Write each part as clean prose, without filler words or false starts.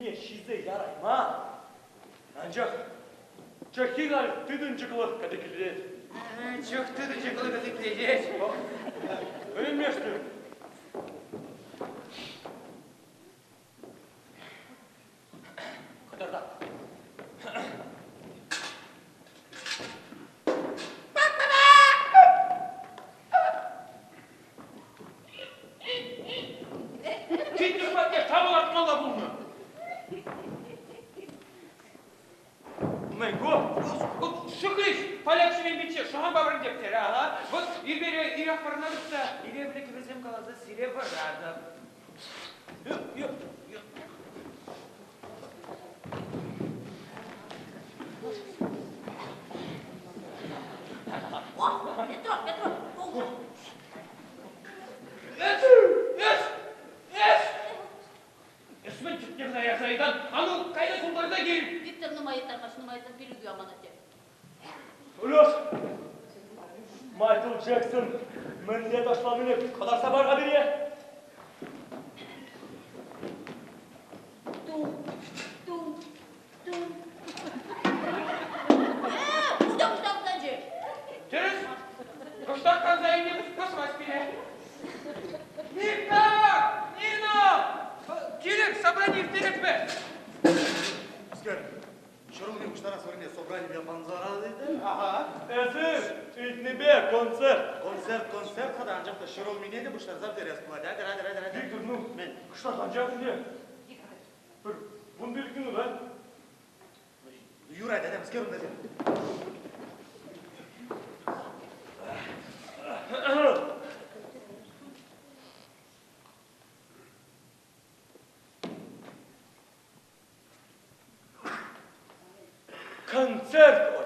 Ҫисе ярайман. Анчах чӑххи халь тытӑнчӑклӑх кӗтӗклет. Чӑх тытӑнчӑклӑ кӗтӗклет. Пӗлместӗп. Кӑтартап. Киттӗр патне ҫавӑлатмалла пулнӑ. Мӗн ку? Шӑхлич, поляк ҫимен пичче, шӑханпа вӗрентеп терӗ, ага. Вӑт ирпере ирех вӑранатӑп та илемлӗ кӗвӗсем каласа сире вӑратӑп. О, Петро, Петро, Эс, эс, эс! Эс мӗн чухне кӑна ярса ыйтан? А ну, кайса тултарса кил! Виктор нумай тармасть, нумай пилӗкӳ аманать. Улюш, Майкл Джексон мӗнле ташланине кӑтартса пар-ха пире. Тум, тум, тум. Куда пуҫтарӑнчӗ? Тӗрӗс. Кӑштах канса илни пӑсмасть пире. Нина! Нина! Килӗр, собрани ирттеретпӗр. Скер, ҫӗрулми пуҫтарас вырӑнне собранипе пансарать. Ага. Эсир ыйтнипе концерт. Концерт, концерт хата, анчах та ҫӗрулмине те пуҫтарса пӗтерес пулать. Атьӑр, атьӑр, атьӑр, атьӑр. Виктор, ну, Мӗн? кӑштах анчах ӗнтӗ. Пӗр 15 минут, а? Юрать, атя, мӗскер унта сен? Концерт, ой,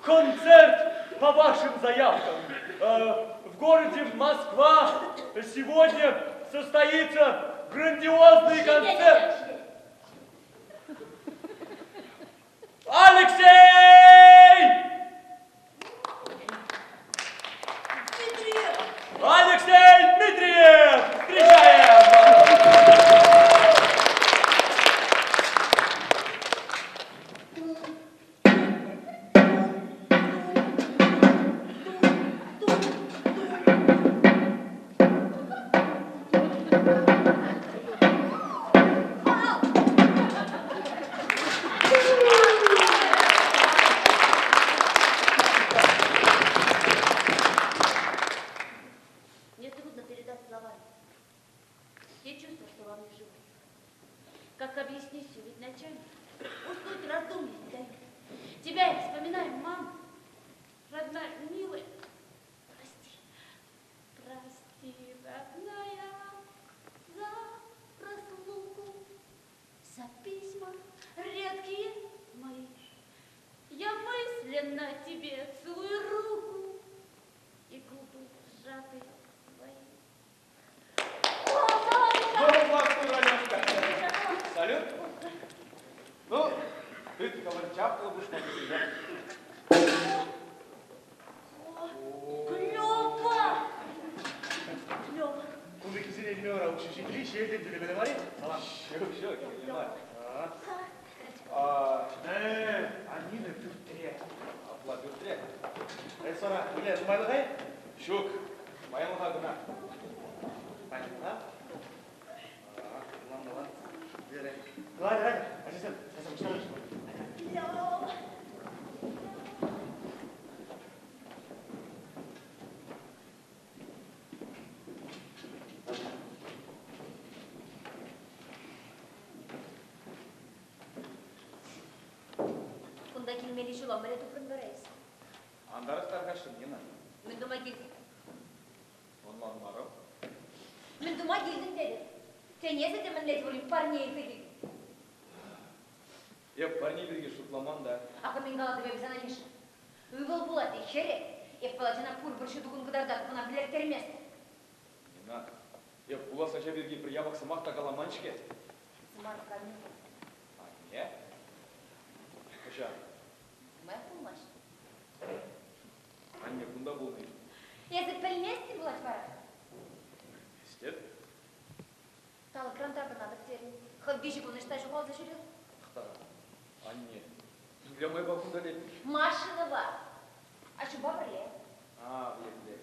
концерт по вашим заявкам. В городе Москва сегодня состоится грандиозный концерт. Алексей! Дмитриев! Алексей Дмитриев! Встречаем! Мне трудно передать словами те чувства, что во мне живут. Как объяснить все, ведь ночами уснуть раздумья не дают. Тебя я вспоминаю, мама, родная, милая, прости, прости, родная, за разлуку, за письма редкие мои. Я мысленно тебе целую руку и губы сжатые твои. О, Салют. Ну, ты ковырчапла будешь на себя. Клёпа! Клёпа. Кунти кисене илме вара укҫи ҫитри, ҫиелтен тӳлемелле мар-и? Салам. Ҫук, ҫук, кирлӗ мар. А Нина пӳртре. Апла пӳртре. Эс вара, мӗнле, нумайлӑха-и? Ҫук, паянлӑха кӑна. Паянлӑха? Ӑнлан, ӑнлан. Ну, атя, атя, ачасем, кайса пуҫтарӑр. Клёпа. Кунта килмелли ҫула мӗнле тупрӑн вара эс? Антарах тархасшӑн, Нина. Мӗн тума килтӗн? Ӑнланмарӑм. Мӗн тума килтӗн тетӗп. Тен, эсӗ те мӗнле те пулин парне илсе килтӗн? Эп парне пирки шутламан та. Акӑ мӗн калатӑп эпӗ сана, Миша. Ывӑл пулать-и, хӗре? Эп палачана пурпӗр ҫутӑ кун кӑтартатӑп, ӑна вӗлерттерместӗп. Нина, эп пулас ача пирки пӗр япӑх сӑмах та каламан-ҫке. Сӑмах анне. Анне? Хӑҫан? Нумаях пулмасть. Анне кунта пулнӑ-и? Эсӗ пӗлместӗн пулать вара? Пӗлместӗп. Талӑкран таврӑнатӑп терӗн. Хӑв виҫӗ кун ӑҫта ҫухалса ҫӳрет? Тӑхта-ха, анне, мӗнле майпа кунта лекрӗҫ? Машинӑпа. Аҫупа пӗрле. А, пӗлеп, пӗлеп.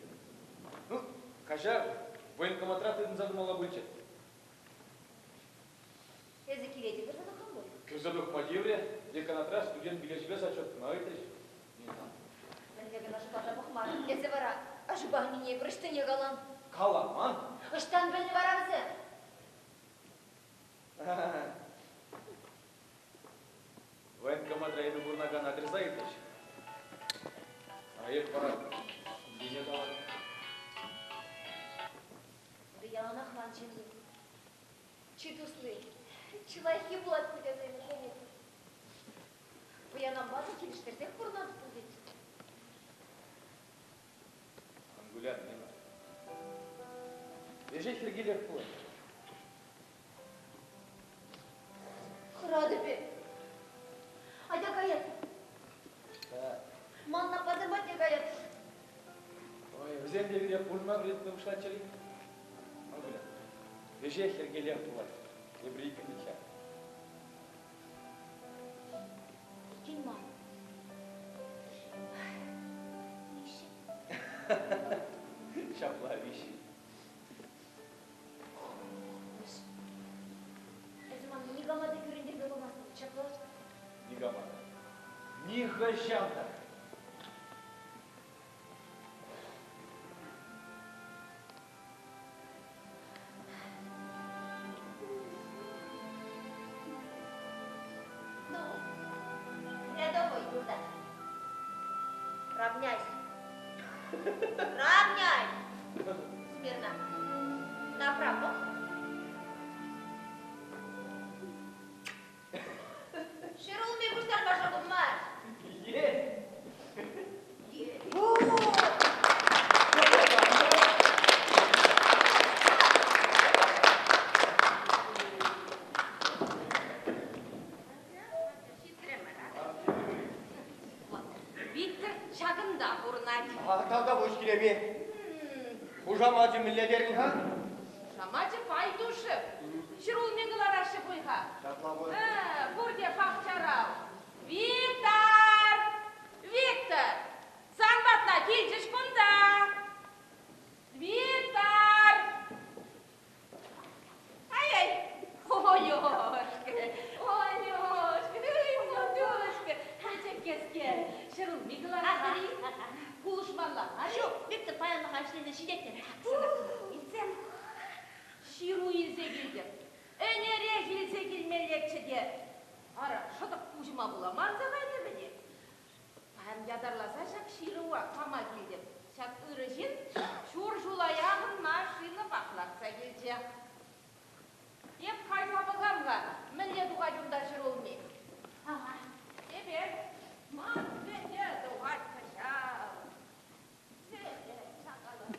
Ну, каҫар, военкоматра тытӑнса тӑмалла пулчӗ. Эсӗ киле те кӗрсе тухрӑн пуль? Кӗрсе тухма тиврӗ. Деканатра студент билечӗпе зачет тума ыйтрӗҫ. Нина. Мӗнле кӑна шутласа пӑхман. Эсӗ вара аҫупа аннене пӗр ӑҫтине калан. Каламан. Ӑҫтан пӗлнӗ вара вӗсем? Военкоматра эпӗ пурӑнакан адреса ыйтрӗҫ. А эп вара килне каларӑм. Эпӗ яланах ман ҫемье. Чи тусли, чи лайӑххи пулать пуль тесе ӗмӗтленетӗп. Пӑянампа та килӗштерсех пурӑнатӑп пуль тет. Ан выля, Нина. Веҫех йӗркелех пулать. Хӑратӑп эп. Атя каяр. Ман аппасем патне каяр. Ой, вӗсем те пире пурӑнма вӗрентме пуҫлаччӑр-и? Ан выля. Веҫех йӗркелех пулать. Эпир иккӗн вӗт-ха. Иккӗн мар. Виҫҫӗн. Ҫапла, виҫҫӗн. Эсӗ мана никама та кӳрентерме памастӑн, ҫапла? Никама та. Нихӑҫан та. Ну, рядовой юлташ, равняйся. Равняй! Смирно. Направо. Ҫӗрулми пуҫтарма шӑпӑм мар. Есть! Виктор ҫакӑнта пурӑнать. Тавтапуҫ, килеми. Хушамачӗ мӗнле терӗн-ха? Хушамачӗ Пайдушев. Ҫӗрулми кӑлараҫҫӗ пуль-ха. Ҫапла пуль. Пурте пахчара. Виктор! Виктор! Сан патна килчӗҫ кунта. Виктор! Ай-ай! Ой-ошка! Ой-ошка! Эй, матушка! Пӗчӗккӗскер, ҫӗрулми кӑларса. Пулӑшмалла. Ҫук, Виктор паянлӑха ӗҫлесе ҫитет терӗ. Илсем. Ҫыру илсе килтӗм. Ӗнерех илсе килмеллеччӗ те. Ара, шӑтӑк пуҫӑма пула манса кайнӑ вӗт. Паян ятарласа ҫак ҫырӑва пама килтӗм. Ҫак ырӑ ҫын ҫур ҫула яхӑн машинӑпах лартса килчӗ. Эп кайса пӑхам-ха, мӗнле тухать унта ҫӗрулми. Ага. Эпир ман вӗтӗ тухать кӑҫал. Сӗтӗ чакаласа.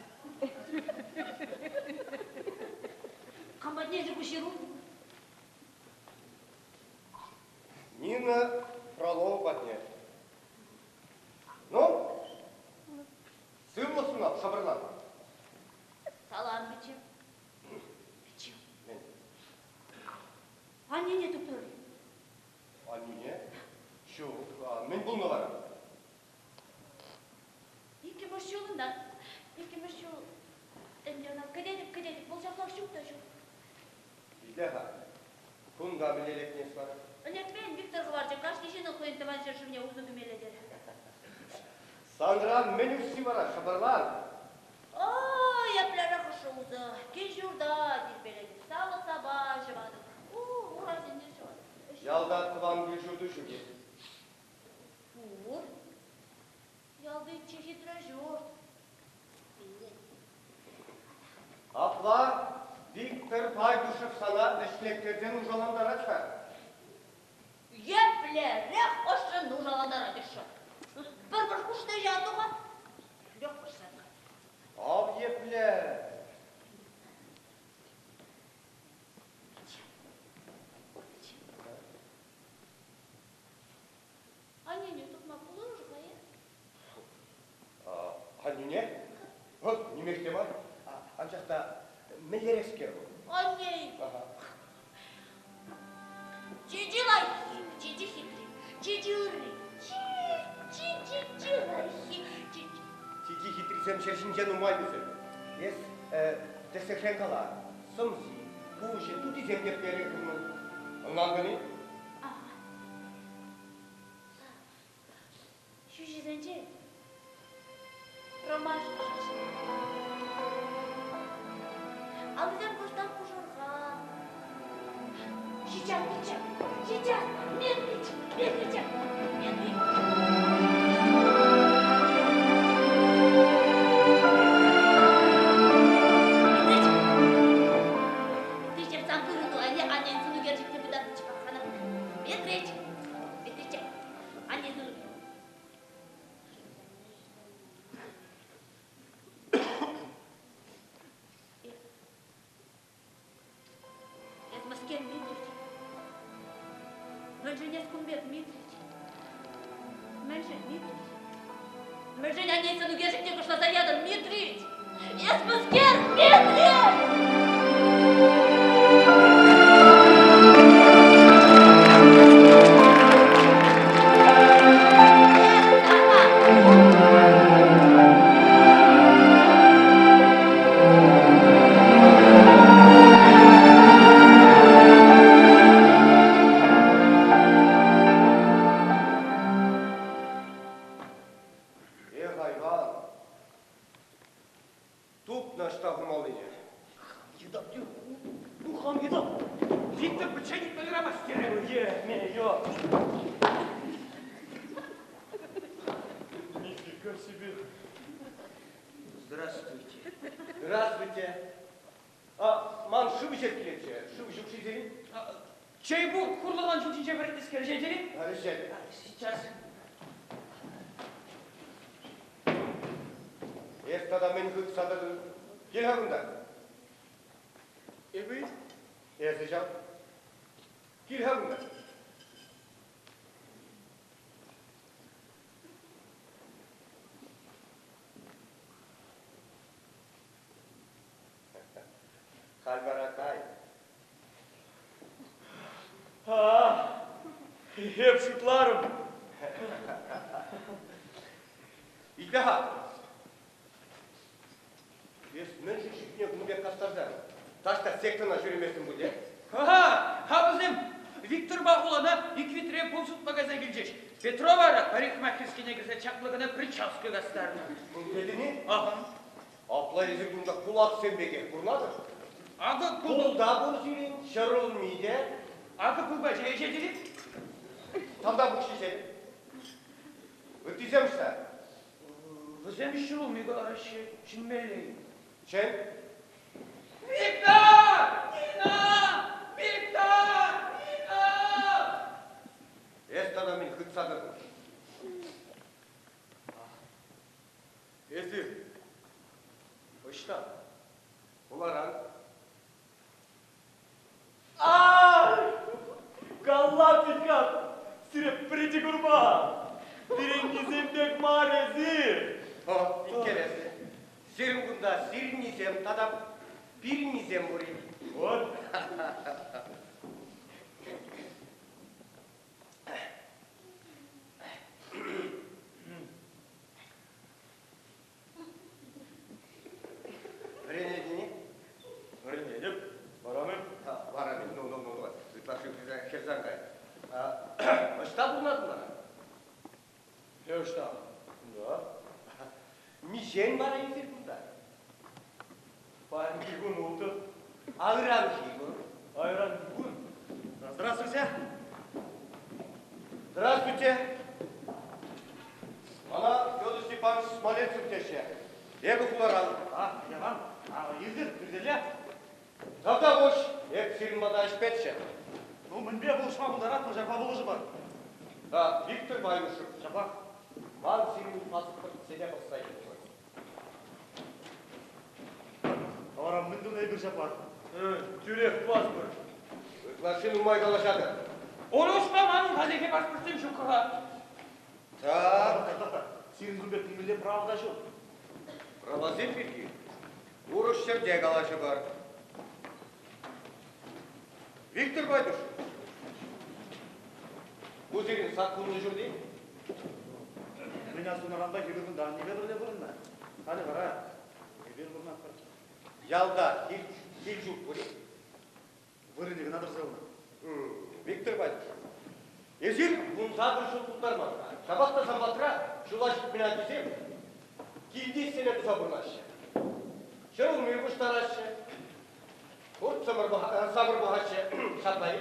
Кам патне ку ҫыру? Нина Фролова патне. Ну, сывлӑх сунап, шӑпӑрлан. Салам, пичче. Пичче. Мӗн? Аннене тупрӑр. Аннене? Ҫук. Мӗн пулнӑ вара? Иккӗмӗш ҫул ӑна. Иккӗмӗш ҫул ӗнтӗ ӑна кӗтетӗп, кӗтетӗп. Вӑл ҫаплах ҫук та ҫук. Итле-ха, кунта мӗнле лекнӗ вара? Лекмен, Виктор хӑварчӗ. Кашни ҫыннӑн хӑйӗн тӑван ҫӗршывне усӑ кӳмелле терӗ. Санран мӗн усси вара, шӑпӑрлан? Ой, еплерех ӑшӑ усӑ. Кил-ҫурта тирпейлетӗп, савӑт-сапа ҫӑватӑп. Урасене ҫӑватӑп. Ялта тӑван кил-ҫурту ҫук-и? Пур. Ялти чи хитре ҫурт. Пирӗн. Апла Виктор Пайдушев сана ӗҫлеттерсе нушалантарать-ха. Еплерех ӑшшӑн нушалантарать ӑшшӑн. Пӗр-пӗр хушнӑ ӗҫе ан туха. Лех пӑшса тухать. Ав епле! Аннене тупма пулӑшӑр-ха, э? Аннӳне? Вӑл нимех те мар. Анчах та мӗнлерехскер вӑл? Анне! Ага. пеккисем ҫӗр ҫинче нумай вӗсем. Эс, тӗслӗхрен кала, сӑмси, пуҫӗ, тутисем еплерех унӑн. Ӑнлантӑн-и? Ага. Ҫӳҫӗсенче ромашка шӑрши. Аллисем кӑштах кушӑрхан. Сейчас, сейчас, сейчас, Митрич, Митрич, Митрич. Митрич, Митрич, сан вырӑну айне аннен сӑн ӳкерчӗкне пытарнӑччӗ пӑхсана. Митрич, Митрич, аннен сӑн Эс мӗскер, Митрич? Мӗншӗн эс кун пек, Митрич? Мӗншӗн, Митрич? Мӗншӗн аннен сӑн ӳкерчӗкне кӑшласа ятӑн, Митрич? Эс мӗскер, Митрич? Эх, айван, тупнӑ ӑҫта хумаллине. Йытап, ну хам йытап. Виктор пӗччен ытла юрамасть терӗ. Е, Нифига себе. Здравствуйте. Здравствуйте. А, ман шыв ӗҫес килетчӗ. Шыв ҫук-ши сирӗн? Чей пур, хурлӑхан ҫут ҫинче вӗрентнӗскер ӗҫетӗр-и? Ӗҫет. Сейчас. Эс тата мӗн хытса тӑтӑн? Кил-ха кунта. Эпӗ Эсӗ ҫав. Кил-ха кунта. Халь вара кай. А, эп шутларӑм. Итле-ха. Эс мӗншӗн ҫӳпне кун пек кастарса? Таҫта сектӑна ҫӳреместӗн пуль, э? Ха, ха вӗсем Викторпа хулана ик витре пыл сутма кайса килчӗҫ. Петро вара парикмахерскине кӗрсе чаплӑ кӑна прическа кастарнӑ. Тетӗн-и? Ага. Апла эсир кунта кулаксем пекех пурӑнатӑр? Акӑ пыл та пур сирӗн, ҫӗрулми те. Акӑ пылпа чей ӗҫетӗр-и? Тавта пуҫ ҫиҫет. Ыттисем ӑҫта? Вӗсем ҫӗрулми кӑлараҫҫӗ, чӗнмелле. Чӗн. Виктор! Нина! Виктор! Нина! Эс тата мӗн хытса тӑтӑн? Эсир ӑҫта? Хуларан. Ай! Галактика! Сире пӗри курман! Пирӗннисем пек мар эсир! О, интересно. Сирӗн кунта сирӗннисем тата пирӗннисем пур-и? Вот. Вӗренетӗн-и? Вӗренетӗп. Вара-мӗн? Вара-мӗн? Ну, ну, ну, ну. Ытлашши хӗрсе ан кай. Ӑҫта пурӑнатӑн вара? Ӑҫта? Да. Миҫен вара эсир кунта? Паянхи кун ултӑ. А ыранхи кун? А ыранхи кун? Здравствуйте. Здравствуйте. Мана Федор Степанович Смоленцев теҫҫӗ. Эпӗ хуларан. А, Яван, а иртӗр, иртӗрле. Тавтапуҫ, эп сирӗн пата ӗҫпеччӗ. Ну, мӗнпе пулӑшма пултаратпӑр, ҫапла пулӑшӑпӑр. Да, Виктор Ванюшев. Ҫаплах. Ман сирӗн паспортсене пӑхса илнӗ. Вара мӗн тунӑ эпир ҫапла? Тӳрех паспорт. Ытлашши нумай калаҫатӑр. Урӑхла манӑн хальлӗхе паспортсем ҫук-ха. Так. Сирӗн кун пек нимӗнле право та ҫук. Правасем пирки урӑх ҫӗрте калаҫӑпӑр. Виктор Байдушев, ку сирӗн саккунлӑ ҫурт-и? Мӗн асӑннӑранпа эпир кунта аннепе пӗрле пурӑннӑ. Халӗ вара эпир пурӑнатпӑр. Ялта кил-ҫурт пур-и? Вырӑнӗ кӑна тӑрса юлнӑ. Виктор Павлович, эсир 18 ҫул тултарман. Ҫапах та сан патра ҫула ҫитмен ачисем килти ӗҫсене туса пурӑнаҫҫӗ. Ҫӗрулми пуҫтараҫҫӗ, хурт-хӑмӑр сапӑр пӑхаҫҫӗ. Ҫапла-и?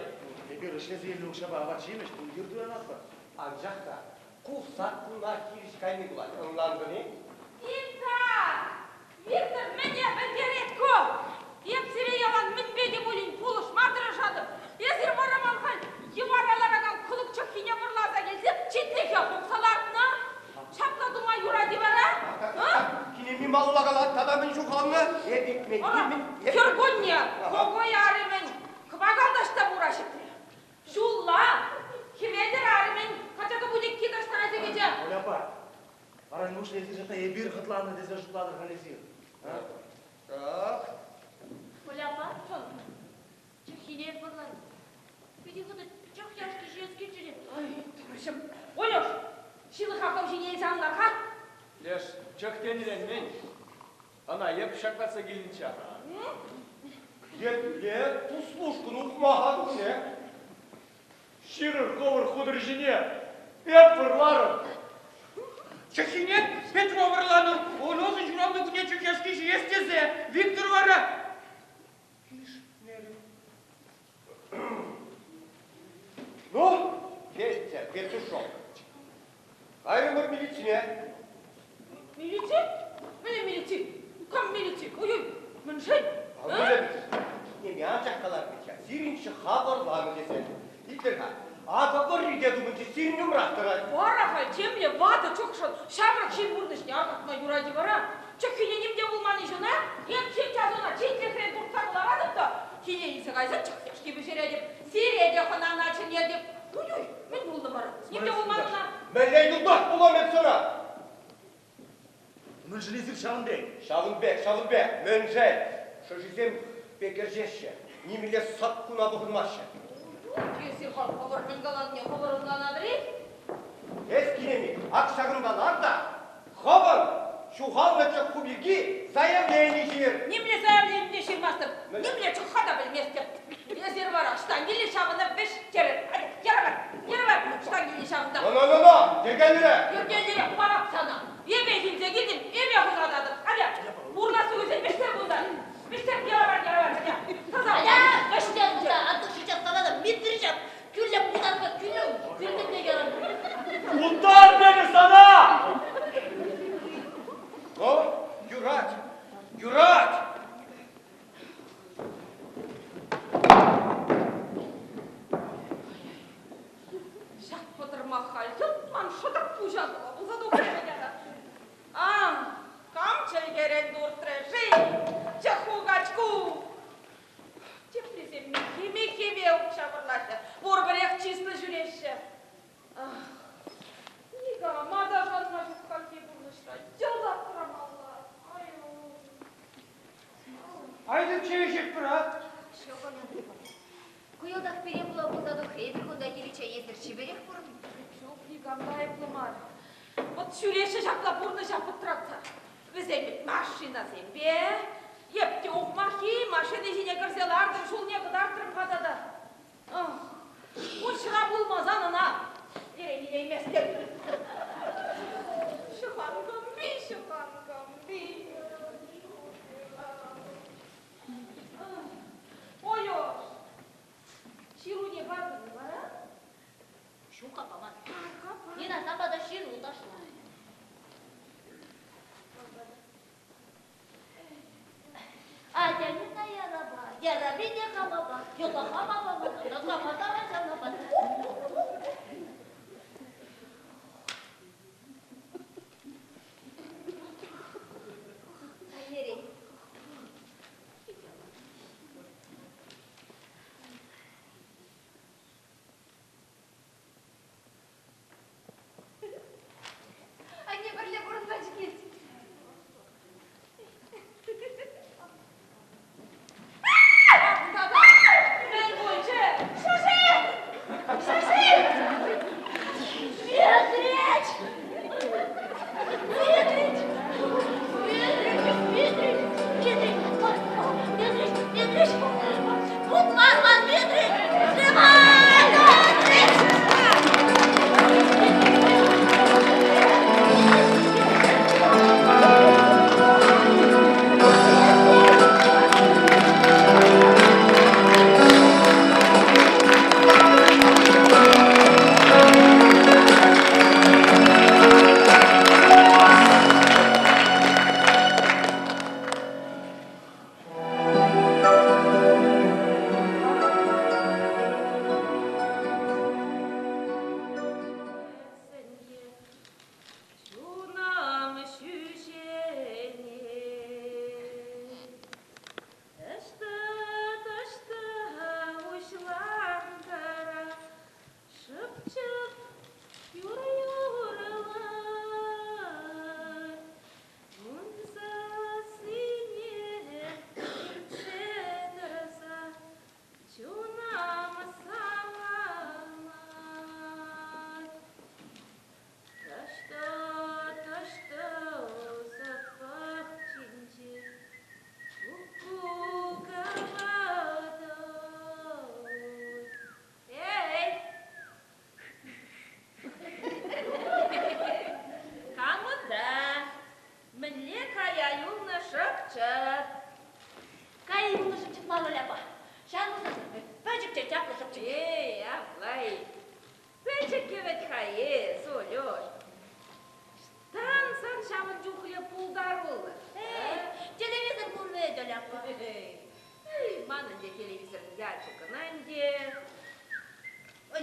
Эпир ӗҫлесе илнӗ укҫапа апат-ҫимӗҫ, тумтир туянатпӑр. Анчах та ку саккуна хирӗҫ кайни пулать. Ӑнлантӑн-и? Виктор! Виктор, мӗне пӗлтерет ку? Эп сире ялан мӗнпе те пулин пулӑшма тӑрӑшатӑп. Эсир вара ман халь йӑвара ларакан кӑлӑк чӑххине вӑрласа килсе читлӗхе хупса лартнӑ. Ҫапла тума юрать-и вара? Кинеми малалла калать, тата мӗн ҫухалнӑ? Эп илтмен. Кӗркунне Кокой арӑмӗн кӑвакал таҫта пура ҫӗтрӗ. Ҫулла Хӗветӗр арӑмӗн качака путекки таҫта кайса кӗчӗ. Оляпа, вара неужели эсир ҫакна эпир хӑтланнӑ тесе шутлатӑр халь эсир? Так. Оляпа, чӑххине вӑрланӑ. Питӗ хытӑ чӑх яшки ҫиес килчӗ те. Ай, турӑҫӑм. Олюш, ҫылӑха хӑв ҫине илсе ан лар-ха. Леш, чӑх тенӗрен мӗн? Ӑна эп ҫаклатса килнӗччӗ. Епле туслушкӑн ухмаха тухнӑ? Ҫырӑр хӑвӑр хутӑр ҫине. Эп вӑрларӑм. Чӑххине Петро вӑрланӑ. Унӑн ҫуралнӑ кунне чӑх яшки ҫиес тесе Виктор вара килӗшмерӗ. Ну, Петя, Петушок, кайрӑмӑр милицине. Милици? Мӗнле милици? Кам милици? Ой-ой, мӗншӗн? Неме анчах калар Петя, сирӗн чӑхха вӑрланӑ тесе. Итлӗр-ха, акӑ вӑрри те тупӑнчӗ, сирӗн умрах тӑрать. Вара-ха темле ватӑ чӑхшӑн ҫамрӑк ҫын пурнӑҫне аркатма юрать-и вара? Чӑххине ним те пулман-и ҫуна? Эп час ӑна читлӗхрен туртса кӑларатӑп та киле илсе кайса чӑх яшки пӗҫеретӗп, сире те хӑнана чӗнетӗп. Уй-уй, мӗн пулнӑ вара? Ним те пулман ӑна. Мӗнле юлташ пулам эп сана? Мӗншӗн эсир ҫавӑн пек? Ҫавӑн пек, ҫавӑн пек. Мӗншӗн? Шӑшисем пек ерҫеҫҫӗ, нимӗнле саккуна пӑхӑнмаҫҫӗ. Эсир халь хӑвӑр мӗн каланине хӑвӑр ӑнланатӑр-и? Эс, кинеми, ак ҫакӑнта лар та хӑвӑн ҫухалнӑ чӑхху пирки заявлени ҫыр. Нимле заявлени те ҫырмастӑп, нимле чӑхха та пӗлместӗп. Эсир вара ӑҫтан килнӗ ҫавӑнта вӗҫтерӗр. Яра яра ӑҫтан килнӗ ҫавӑнта. Но-но-но-но, йӗркеллӗрех. Йӗркеллӗрех парап сана. Эпӗ илсе килтӗм, эпӗ хӑсататӑп. Атя, урлас текенсен вӗҫтер кунта. Вӗҫтер, яра бар, яра бар, атя. Таса. Атя, вӗҫтер кунта, антӑх сейчас сана та Митрича кӳлле путарса кӳлӗ кӳлтӗмне ярам. Путар тенӗ сана! Ну, юрать, юрать! Ҫак пӑтӑрмах халь йӑлт ман шӑтӑк пуҫа тула пулса тухрӗ вӗт ара. А, кам чӗлхерен туртрӗ-ши? Чӑхху-качку! Теприсем миххи-миххипе укҫа вӑрлаҫҫӗ, пурпӗрех чыслӑ ҫӳреҫҫӗ. Ах, никама та шанма ҫук хальхи пурнӑҫра, йӑлт аптӑрамалла. Ай-уй. Айтӑр чей ӗҫетпӗр, а? Ҫук, Ку йӑлтах пире пула пулса тухрӗ. Эпир кунта киличчен эсир чиперех пурӑннӑ. Ҫук, никам та айӑплӑ мар. Вӑт ҫӳреҫҫӗ ҫапла пурнӑҫа пӑтратса. Вӗсем вӗт машинасемпе. Эп те ухмаххи, машина ҫине кӗрсе лартӑм, ҫулне кӑтартрӑм-ха тата. Ах, куҫра пулмасан ӑна лерен илейместӗп. Ҫӑхан кӑмпи, ҫӑхан кӑмпи. Ой-ой, ҫыруне патӑн-и вара? Ҫук, паман. Нина, сан пата ҫыру ташла. Атя, Нина, яраба, яраби те хамапа, йӑлта хама памасан, хама та ачана пан. Аннерен. Шӑпчӑк юр юрлать, ун сассине илтсе тӑрса чунам савӑнать. Таҫта, таҫта сад пахчинче куккук авӑтать. Эй! Кам унта? Мӗнле кая юлнӑ шӑпчӑк? Кая юлнӑ шӑпчӑк мар, Оляпа. Ҫамрӑк пӗчӗк те чаплӑ шӑпчӑк. Эй, апла-и. Пӗчӗккӗ вӗт-ха эс, Олёш. Ӑҫтан сан ҫавӑн чухлӗ пултарулӑх? Эй, телевизор пур вӗт, Оляпа. Эй, манӑн те телевизорӑн ячӗ кӑна ӗнтӗ.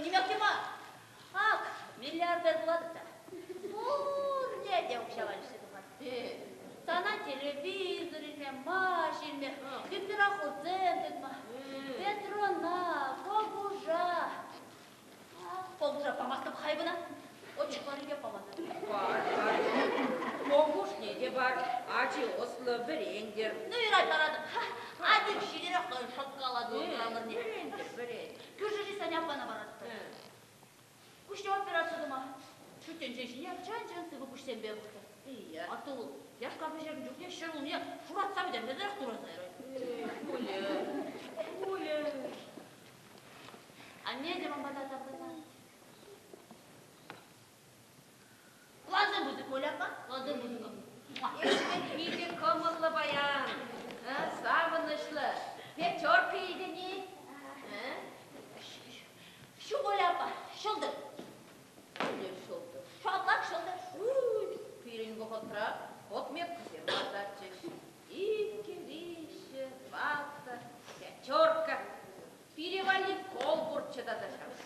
Нимех те мар. Ак, миллиардер пулатӑп та. Пурне те укҫа валеҫсе тухать. Сана телевизор илме, маҫ илме, пироходсем тытма, Петрона, Богужа. Богужа памастӑп хайвана. Отчетларӗ паман. Бар, бар. Богушне те бар. Ачи ӑслӑ, вӗрентӗр. Ну, юрать паратӑп. Атик ҫитерех шӑккалать. Вӗрентӗр, вӗрентӗр. Кӳршӗри Саня аппана паратпӑр. Куҫне операци тума. Ҫут тӗнче ҫине чӑн-чӑн сывӑ куҫсемпе пӑхтӑр. Атту вӑл яшка пӗҫернӗ чухне ҫӗрулмине шуратса пӗтермесӗрех тураса ярать. Пулӗ, пулӗ. Анне те ман пата таврӑнать. Плансем пысӑк, Оля аппа, плансем пысӑк. Эс вӗт питӗ кӑмӑллӑ паян, савӑнӑҫлӑ. Пятерка илтӗн-и? Ҫук, Оля аппа, ҫӑлтӑр. Мӗнле ҫӑлтӑр? Шаплак ҫӑлтӑр. Пирӗн вӑхӑтра отметкӑсем лартатчӗҫ. Иккӗ, виҫҫӗ, тӑваттӑ, пятерка. Пире валли кол пурччӗ тата ҫав.